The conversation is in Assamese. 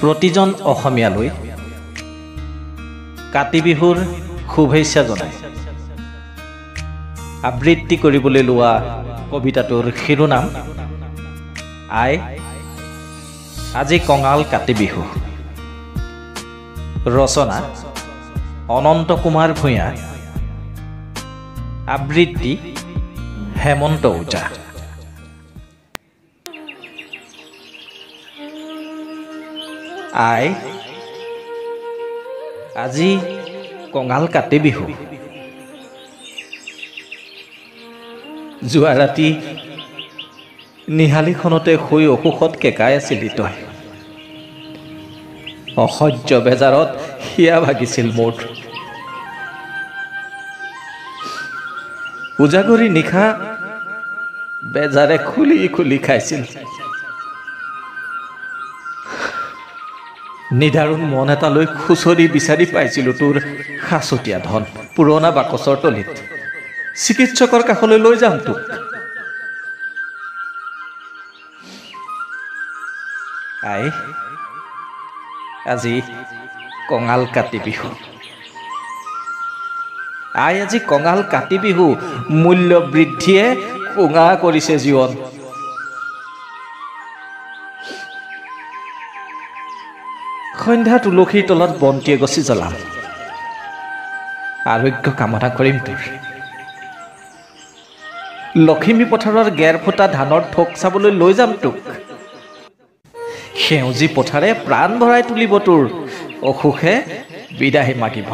প্ৰতিজন অসমীয়ালৈ কাতি বিহুৰ শুভেচ্ছা জনাই আবৃত্তি কৰিবলৈ লোৱা কবিতাটোৰ শিৰোনাম আই আজি কঙাল কাতি বিহু। ৰচনা অনন্ত কুমাৰ ভূঞা, আবৃত্তি হেমন্ত ওজা। আই আজি কঙাল কাতি বিহু। যোৱা ৰাতি নিহালিখনতে শুই অসুখত কেঁকাই আছিলি তই। অসহ্য বেজাৰত হিয়া ভাগিছিল মোৰ। উজাগৰী নিশা বেজাৰে খুলি খুলি খাইছিল। নিদাৰুণ মন এটা লৈ খুচৰি বিচাৰি পাইছিলোঁ তোৰ সাঁচতীয়া ধন পুৰণা বাকচৰ তলিত। চিকিৎসকৰ কাষলৈ লৈ যাম তোক। আই আজি কঙাল কাতি বিহু। আই আজি কঙাল কাতি বিহু। মূল্য বৃদ্ধিয়ে কোঙা কৰিছে জীৱন। সন্ধ্যা তুলসীৰ তলত বন্তি এগছি জ্বলাম, আৰোগ্য কামনা কৰিম তোৰ। লখিমী পথাৰৰ গেৰ ফুটা ধানৰ থোক চাবলৈ লৈ যাম তোক। সেউজী পথাৰে প্ৰাণ ভৰাই তুলিব তোৰ, অসুখে বিদায় মাগিব।